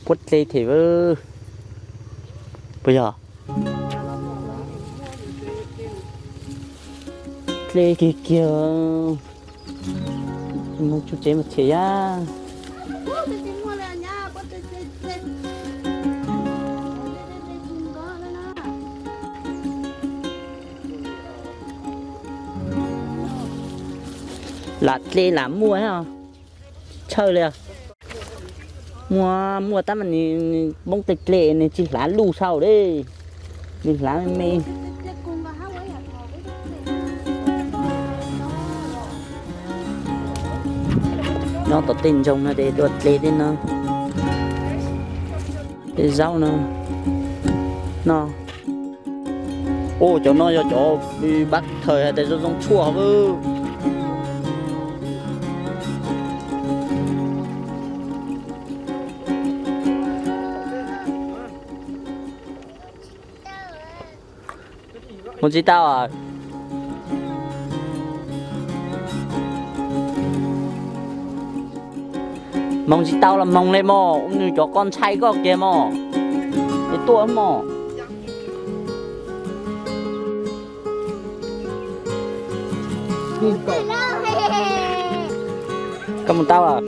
Puab dle thiab, puas yog? Dle kiag kiag, mus tsuj tsev mus thiab yab. Lam dle lam muaj, tsis tshawj li. Muaj, muaj tab mas nws poob dle dle nws tsis hlav luj saum li, nws hlav me me. Nyob tom tej ntsoog no ces tuaj dle tej no, tej zaub no, no. Ua cov no yog cov pab thaws hais tias zoo zoo tshuaj. Moog tsis tau. Moog tsis tau los moog le mog, ua nws cov koj ntshai koj kiag mog, es tuaj mog. Koj mus tau lawm.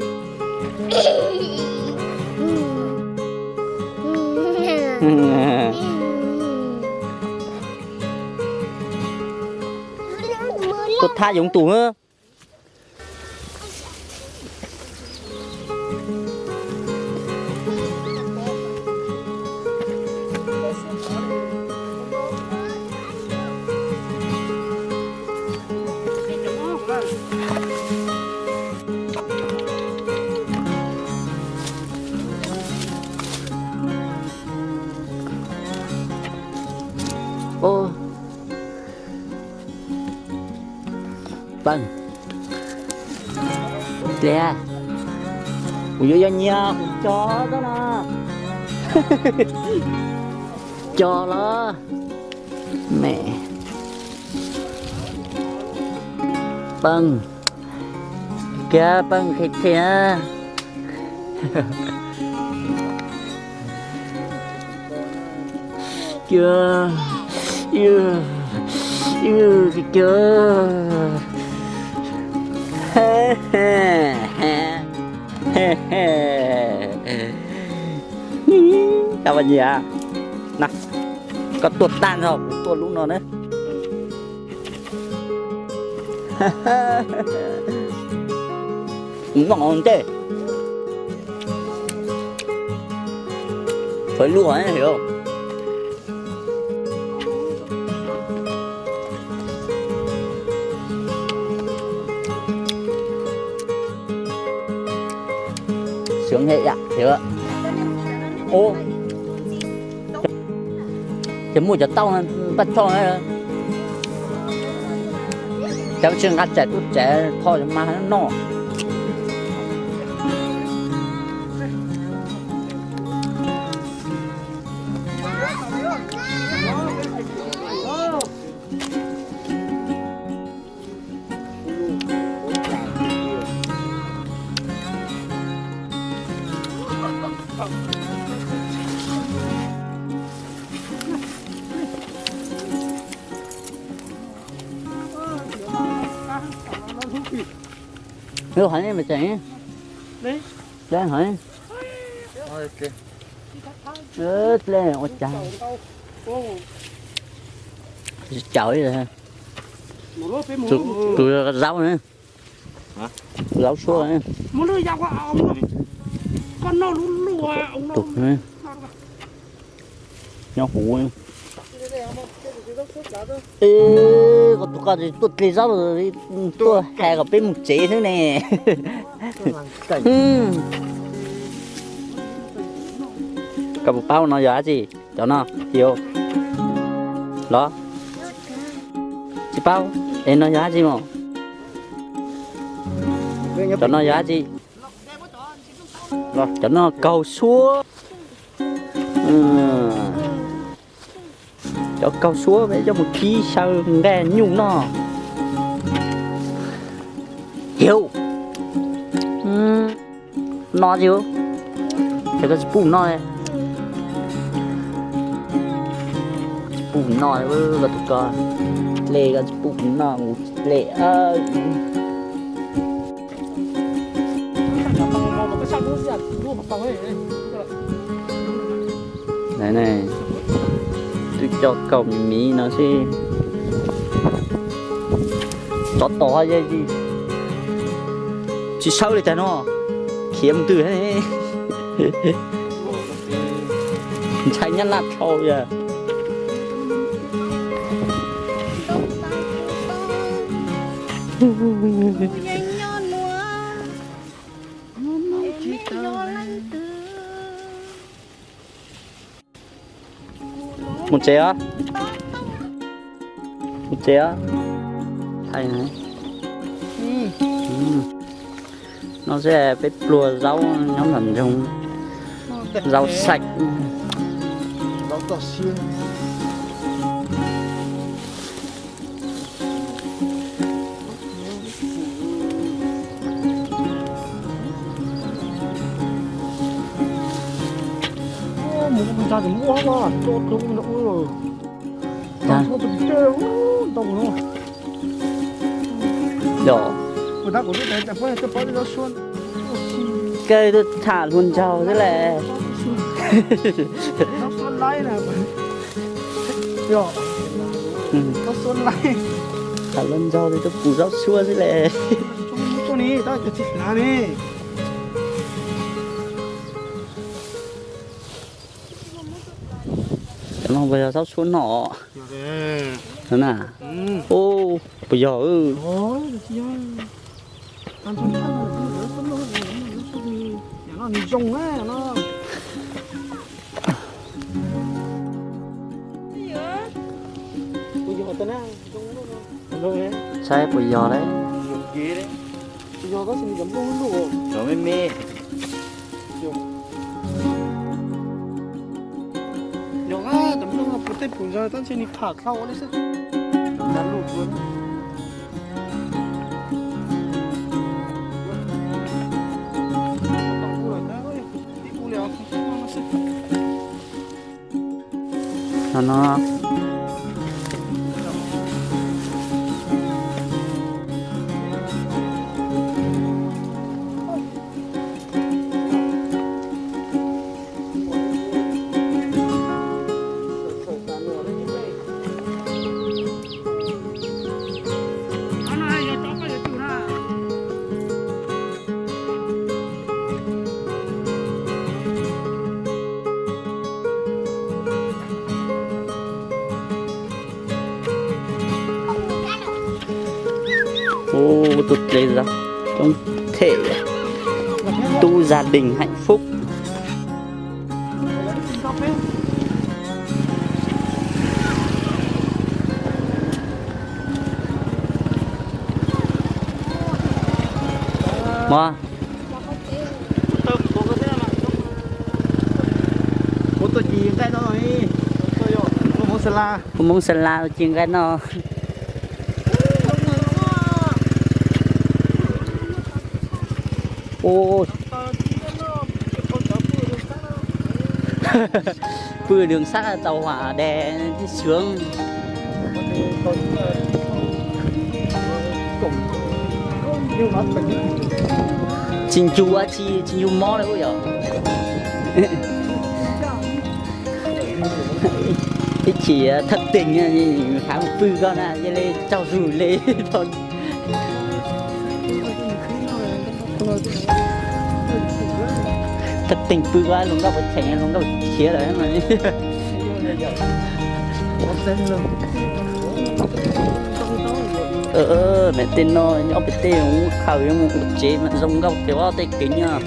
Tuaj thab yoov tus. Peeb, dle, kuv yuav yog nyias kuv cog tau no. Cog los me. Peeb, kiag peeb qhia qhia. Kiag, kiag, kiag. Koj nyiam na, koj tuaj tag nrho kuv tuaj lub no na. Noj ntej. Thov luaj hos. Sướng thế ạ, thiếu ạ. Ô, ces muaj cov tauj no paj tshoj na, ces tsis nqa tsev tuaj tsev tho mas noj. Lub hov mas tseem dleb hov. Dleb ua cas, caum ib, tus zaub na, zaub suab. Tus nyob huv. Koj tus koj tuaj dle zaub, tuaj hais kom peb mus tsev xwb ne. Koj puas paub no yog dab tsi? Cov no, los, tsis paub es no yog dab tsi mog? Cov no yog dab tsi? Cov no kaug suab. Cov kaug suab peb coj mus khib xyaw nqaij nyuj noj. Hiauv, no tsis, Ces koj tsis pub noj li. Tsis pub noj li, koj tus ko. Hle koj tsis pub kuv noj, kuv hle. Twb coj kaum miv miv no xwb. Tsov tom yeej tsis sawb li cas no, khiav mus twg. Ntshai nyab laj dhau yog. Mus tsev os. Mus tsev os. Thaij no. No es peb pluag zaub nyob nram nroog. Zaub xaim. Yog. Kawg tuaj tham hluas nraug xwb las. Tham hluas nraug es tuaj pum zaub suab xwb las. Cov no puas yog zaub suab no? Na, puas yog? Saib puas yog lawm. Cov me me. Yog tej pum ntsa tab sis nws tham dhau li xwb. No no. Ua tus dlej zoo, coob them, tu gia đình hạnh phúc. Mog, kuv tuaj ci nqaij no, kuv Hmoob Xas Las, kuv Hmoob Xas Las tuaj ci nqaij no. Ua, pw đường sắt tàu hỏa đè trên sướng. Tsis ncu dab tsi, tsis ncu mob li ub yom. Ib chim thất tình, khám pw koj na, cia li tsaug zug li. Thất tình pw koj, hluas nkauj puas cheem, hluas nkauj khiav lawm. Niam tej no nyob pem tej mus khaws yuav mus ua tsev mas zoo nkauj ces ob tej kev nyob.